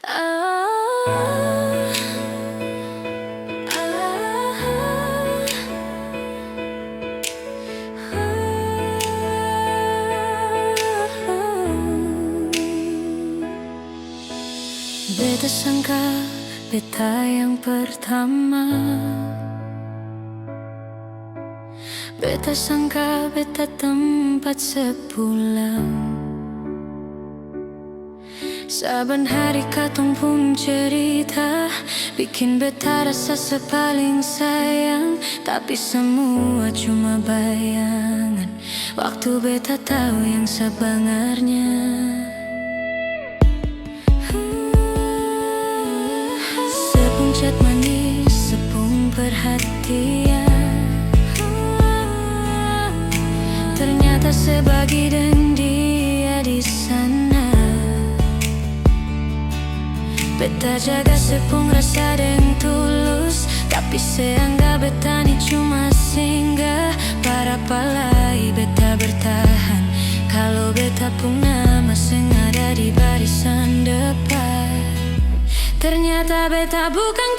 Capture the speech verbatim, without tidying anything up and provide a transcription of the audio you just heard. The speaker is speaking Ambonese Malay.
Ah, ah, ah. Beta sangka beta yang pertama. Beta sangka beta tempat sepulang. Saban hari katong pung cerita bikin beta rasa sepaling sayang, tapi samua cuma bayangan waktu beta tau yang sabanarnya. Sepung cat manis, sepung perhatian. Ternyata se bagi deng dia di sana. Beta jaga sepung rasa deng tulus, tapi se anggap beta ni cuma singgah. Barapa lai beta bertahan, kalo beta pung nama seng ada di barisan depan. Ternyata beta bukang